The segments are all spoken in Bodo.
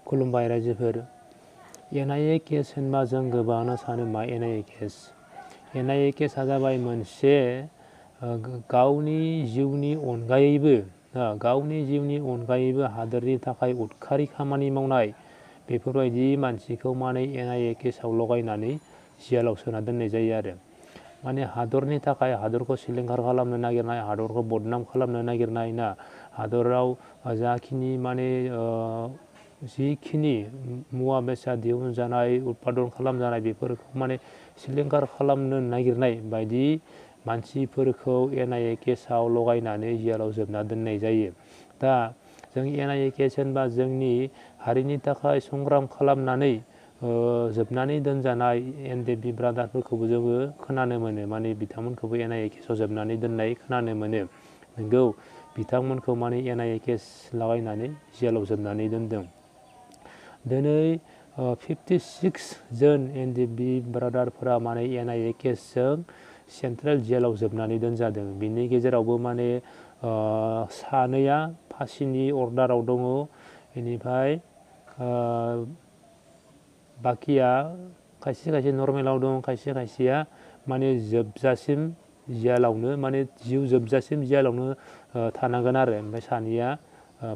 खुलुमबाय रायजोफोर। NIA केस होनबा जों गोबाङानो सानो मा NIA केस। NIA केसआ जाबाय मोनसे गावनि जिउनि अनगायैबो हादोरनि थाखाय उदखारि खामानि मावनाय बेफोरबायदि मानसिखौ माने NIA केसआव लगायनानै जेलाव सोना दोननाय जायो आरो। माने हादरनि थाखाय हादरखौ सिलिंखार खालामनो नागिरनाय, हादरखौ बदनाम खालामनो नागिरनाय ना, हादराव जाखिनि माने जिखिनि मुवा बेसाद दिहुनजानाय उत्पादन खालामजानाय बेफोरखौ माने सिलिंखार खालामनो नागिरनाय बायदि मानसिफोरखौ NIA केसआव लगायनानै जेलाव जोबना दोननाय जायो। दा जों NIA केस होनबा जोंनि हारिनि थाखाय संग्राम खालामनानै जोबनानै दोनजानाय NDFB ब्रादारफोरखौबो जोङो खोनानो मोनो। माने बिथांमोनखौबो NIA केसआव जोबनानै दोननाय खोनानो मोनो। नंगौ, बिथांमोनखौ माने NIA केस लागायनानै जेलाव जोबनानै दोनदों। दिनै 56 जन NDFB ब्रादारफोरा माने NIA केसजों सेन्ट्रेल जेलाव जोबनानै दोनजादों। बिनि गेजेरावबो माने सानैया फासिनि अर्डाराव दङ, बेनिफ्राय बाखिया खायसे नर्मेलाव दं, खायसेया माने जोबजासिम जेलावनो माने जिउ जोबजासिम जेलावनो थानांगोन आरो। ओमफ्राय सानैया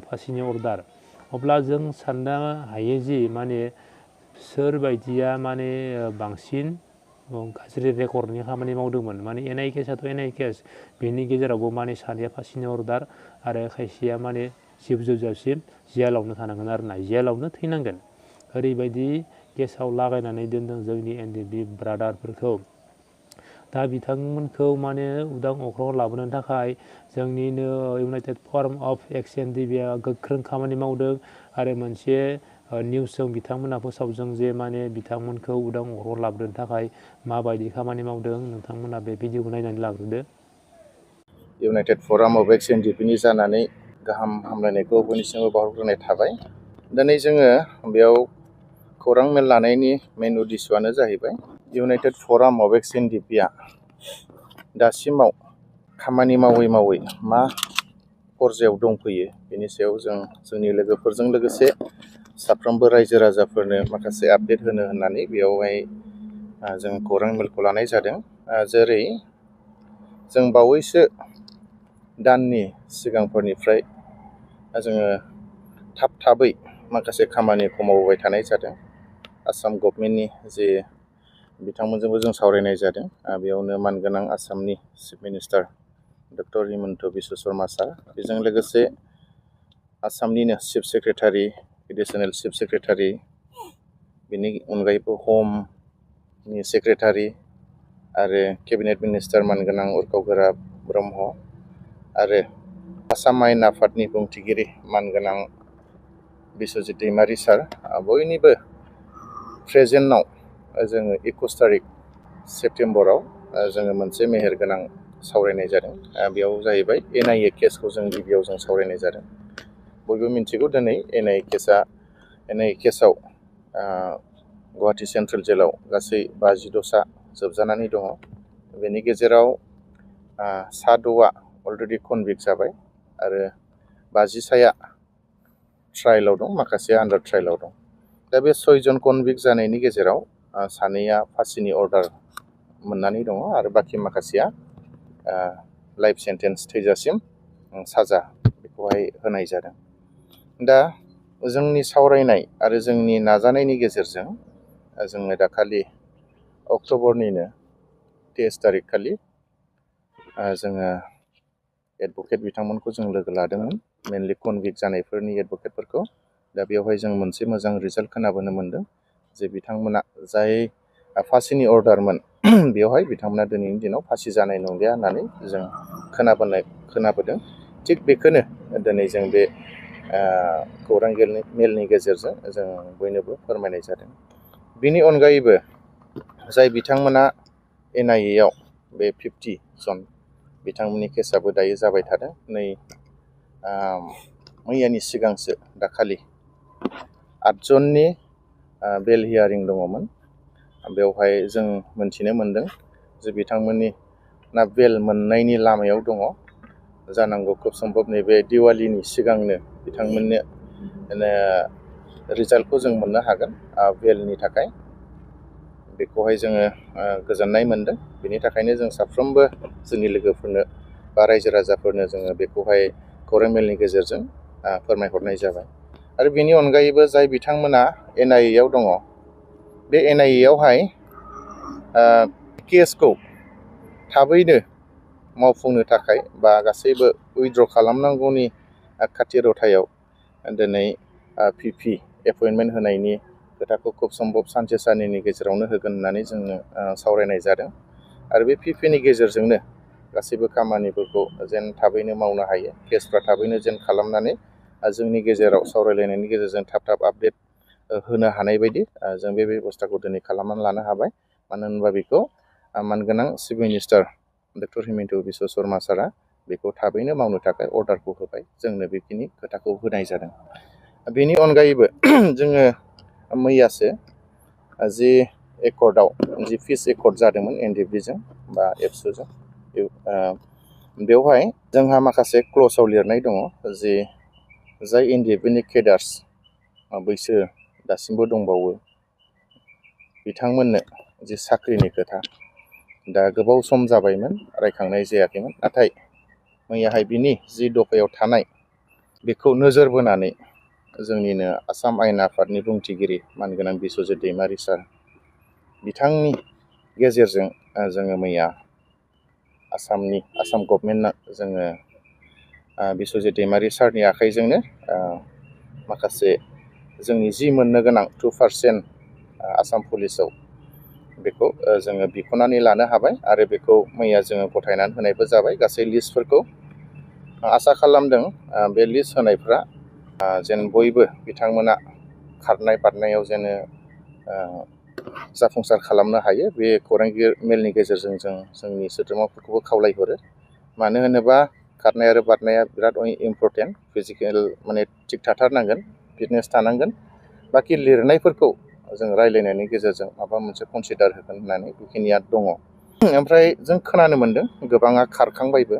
फासिनि अर्डार। अब्ला जों साननो हायो जि माने सोर बायदिया माने बांसिन गाज्रि रेकर्डनि खामानि मावदोंमोन। माने NIA केसआथ' NIA केस, बेनि गेजेरावबो माने सानैया फासिनि अर्डार आरो खायसेया माने जिउ जोबजासिम जेलावनो थानांगोन आरोना, जेलावनो थैनांगोन। ओरैबायदि केसआव लागायनानै दोनदों जोंनि NDFB ब्रादारफोरखौ। दा बिथांमोनखौ माने उदां अख्राङाव लाबोनो थाखाय जोंनिनो इउनाइटेड फर्म अफ NDFBआ गोख्रों खामानि मावदों आरो मोनसे निउसजों बिथांमोना फोसावदों जे माने बिथांमोनखौ उदां अख्राङाव लाबोनो थाखाय माबायदि खामानि मावदों। नोंथांमोना बे भिडिअखौ नायनानै लाग्रोदो। इउनाइटेड फर्म अफ NDFBनि जानानै गाहाम हामलायनायखौ बयनिसिमबो बावहरग्रोनाय थाबाय। दिनै जोङो बेयाव खौरां मेल लानायनि मेन उद्देश्यआनो जाहैबाय इउनाइटेड फर्म अफ NDFBआ दासिमाव खामानि मावै मा पर्यायाव दंफैयो बेनि सायाव जों जोंनि लोगोफोरजों लोगोसे साफ्रोमबो रायजो राजाफोरनो माखासे आपडेट होनो होननानै बेयावहाय जों खौरां मेलखौ लानाय जादों। जेरै जों बावैसो दाननि सिगांफोरनिफ्राय जोङो थाबै माखासे खामानिखौ मावबाय थानाय जादों। आसाम गभर्नमेन्टनि जे बिथांमोनजोंबो जों सावरायनाय जादों। बेयावनो मानगोनां आसामनि chief minister doctor Himanta Biswa Sarma sir, बेजों लोगोसे आसामनिनो chief secretary, additional chief secretary, बेनि अनगायैबो हमनि सेक्रेटारि आरो केबिनेट मिनिस्टार मानगोनां उरखाव गोरा ब्रह्म आरो आसाम आयेन आफादनि बुंथिगिरि मानगोनां बिस्वजित दैमारि सार, बयनिबो प्रेजेन्टआव जोङो 21 तारिख सेप्तेम्बराव जोङो मोनसे मेहेरगोनां सावरायनाय जादों। बेयाव जाहैबाय NIA केसखौ जों गिबियाव सावरायनाय जादों। बयबो मिन्थिगौ दिनै NIA केसआव गुवाहाटि सेन्ट्रेल जेलाव गासै 52 जोबजानानै दङ। बेनि गेजेराव 7 अलरेडि कनभिक्ट जाबाय आरो 50 ट्रायेलाव दं, माखासेया आन्डार ट्रायेलाव दं। दा बे 6 जन कनभिक्ट जानायनि गेजेराव 2 फासिनि अर्डार मोननानै दङ आरो बाखि माखासेया लाइफ सेन्टेन्स, थैजासिम साजा बेखौहाय होनाय जादों। दा जोंनि सावरायनाय आरो जोंनि नाजानायनि गेजेरजों जोङो दाखालि अक्ट'बरनिनो 23 तारिख खालि जोङो एडभकेट बिथांमोनखौ जों लोगो लादोंमोन, मेनलि कनभिक्ट जानायफोरनि एडभकेटफोरखौ। दा बेवहाय जों मोनसे मोजां रिजाल्ट खोनाबोनो मोन्दों जे बिथांमोना जाय फासिनि अर्डारमोन बेवहाय बिथांमोना दिनैनि दिनाव फासि जानाय नंलिया होननानै जों खोनाबोदों। थिग बेखौनो दिनै जों बे खौरां मेलनि गेजेरजों जों बयनोबो फोरमायनाय जादों। बिनि अनगायैबो जाय बिथांमोना NIAआव बे 50 जन बिथांमोननि केसाबो दायो जाबाय थादों। नै मैयानि सिगांसो दाखालि 8 जननि बेल हियारिं दङमोन। बेवहाय जों मोनथिनो मोन्दों जे बिथांमोननि बेल मोननायनि लामायाव दङ। जानांगौ खुब सम्भब नैबे दिवालीनि सिगांनो बिथांमोननो रिजाल्टखौ जों मोननो हागोन बेलनि थाखाय बेखौहाय जोङो गोजोननाय मोनदों। बेनि थाखायनो जों साफ्रोमबो जोंनि लोगोफोरनो बा रायजो राजाफोरनो जोङो बेखौहाय खौरां मेलनि गेजेरजों फोरमायहरनाय जाबाय। आरो बेनि अनगायैबो जाय बिथांमोना NIA आव दङ, बे NIA आवहाय केसखौ थाबैनो मावफुंनो थाखाय बा गासैबो उइथड्र खालामनांगौनि खाथि रथायाव दिनै PP एपइन्टमेन्ट होनायनि खोथाखौ खुब सम्भब सानसे साननैनि गेजेरावनो होगोन होननानै जोङो सावरायनाय जादों। आरो बे PPनि गेजेरजोंनो गासैबो खामानिफोरखौ जेन थाबैनो मावनो हायो, केसफ्रा थाबैनो जेन खालामनानै जोंनि गेजेराव सावरायलायनायनि गेजेरजों थाब थाब आपडेट होनो हानाय बायदि जों बे बेबस्थाखौ दिनै खालामनानै लानो हाबाय। मानो होनोबा बेखौ मानगोनां chief minister doctor Himanta Biswa Sharma सारा बेखौ थाबैनो मावनो थाखाय अर्डारखौ होबाय। जोंनो बेखिनि खोथाखौ होनाय जादों। बेनि अनगायैबो जोङो मैयासो जि एकर्डआव जि फिस एकर्ड जादोंमोन NDFBजों बा एबसुजों, बेवहाय जोंहा माखासे क्ल'जआव लिरनाय दङ जि जाय NDFBनि केडार्स बैसो दासिमबो दंबावो बिथांमोननो जि साख्रिनि खोथा, दा गोबाव सम जाबायमोन रायखांनाय जायाखैमोन, नाथाय मैयाहाय बिनि जि दफायाव थानाय बेखौ नोजोर बोनानै जोंनिनो आसाम आयेन आफादनि बुंथिगिरि मानगोनां बिस्वजित दैमारि सार बिथांनि गेजेरजों जोङो मैया आसाम गभर्नमेन्टनो जोङो बिस्वजित दैमारि सारनि आखाइजोंनो माखासे जोंनि जि मोननो गोनां 2% आसाम पुलिसाव बेखौ जोङो बिख'नानै लानो हाबाय। आरो बेखौ मैया जोङो गथायनानै होनायबो जाबाय। गासै लिस्टफोरखौ आसा खालामदों बे लिस्ट होनायफ्रा जेन बयबो बिथांमोना खारनाय बारनायाव जेन जाफुंसार खालामनो हायो। बे खौरां मेलनि गेजेरजों जों जोंनि सोद्रोमाफोरखौबो खावलायहरो। मानो होनोबा खारनाय आरो बारनाया बिराद इम्परटेन्ट। फिजिकेल माने थिग थाथारनांगोन, फिटनेस थानांगोन। बाखि लिरनायफोरखौ जों रायलायनायनि गेजेरजों माबा मोनसे कनसिडार होगोन होननानै बेखिनिया दङ। ओमफ्राय जों खोनानो मोन्दों गोबाङा खारखांबायबो।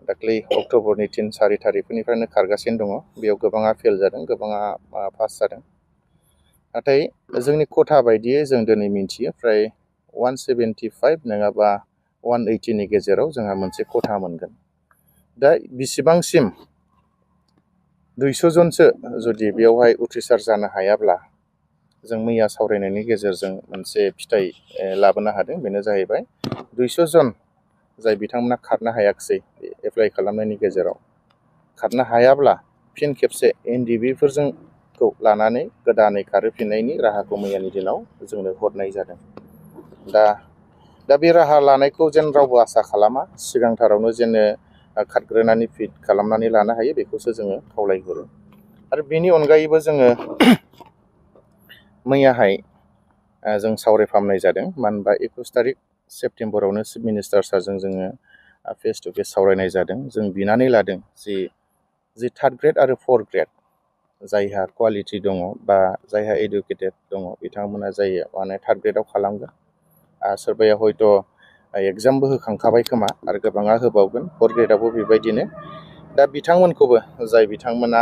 दाख्लै अक्ट'बरनि 3-4 थारिखनिफ्रायनो खारगासिनो दङ। बेयाव गोबाङा फेल जादों, गोबाङा पास जादों। नाथाय जोंनि खथा बायदियै जों दिनै मिन्थियो फ्राय 175 नङाबा 180नि गेजेराव जोंहा मोनसे खथा मोनगोन। दा बिसिबांसिम 200 जनसो जुदि बेयावहाय उथ्रिसार जानो हायाब्ला जों मैया सावरायनायनि गेजेरजों मोनसे फिथाइ लाबोनो हादों। बेनो जाहैबाय 200 जन जाय बिथांमोना खारनो हायाखिसै एप्लाइ खालामनायनि गेजेराव खारनो हायाब्ला फिन खेबसे NDFBफोरजोंखौ लानानै गोदानै खारहोफिननायनि राहाखौ मैयानि दिनाव जोंनो हरनाय जादों। दा बे राहा लानायखौ जेन रावबो आसा खालामा, सिगांथारावनो जेन खारग्रोनानै फिट खालामनानै लानो हायो बेखौसो जोङो खावलायहरो। आरो बेनि अनगायैबो जोङो मैयाहाय जों सावरायफामनाय जादों। मानो होनबा 21 तारिख सेप्तेम्बरावनो चिफ मिनिस्टार सारजों जोङो फेस टु फेस सावरायनाय जादों। जों बिनानै लादों जि 3rd ग्रेड आरो 4th ग्रेड जायहा क्वालिटि दङ बा जायहा एडुकेटेड दङ बिथांमोना जाय माने 3rd ग्रेडआव खालामगोन। सोरबाया हयथ' एग्जामबो होखांखाबाय खोमा आरो गोबाङा होबावगोन 4th ग्रेडआवबो बेबायदिनो। दा बिथांमोनखौबो जाय बिथांमोना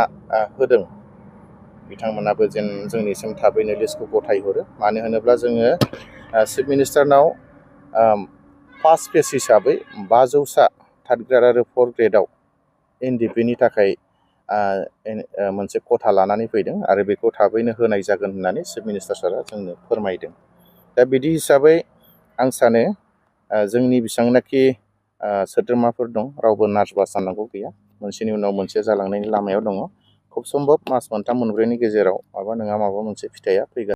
होदों बिथांमोनाबो जेन जोंनिसिम थाबैनो लिस्टखौ गथायहरो। मानो होनोब्ला जोङो चिफ मिनिस्टारनाव फार्स्ट फेज हिसाबै 500सा 3rd ग्रेड आरो 4th ग्रेडआव NDFBनि थाखाय मोनसे खथा लानानै फैदों आरो बेखौ थाबैनो होनाय जागोन होननानै चिफ मिनिस्टार सारा जोंनो फोरमायदों। दा बिदि हिसाबै आं सानो जोंनि बेसेबांनाखि सोद्रोमाफोर दं रावबो नार्भास जानांगौ गैया। मोनसेनि उनाव मोनसे जालांनायनि लामायाव दङ। खुब सम्भब मास मोनथाम मोनब्रैनि गेजेराव माबा नङा माबा मोनसे फिथाइया फैगोन।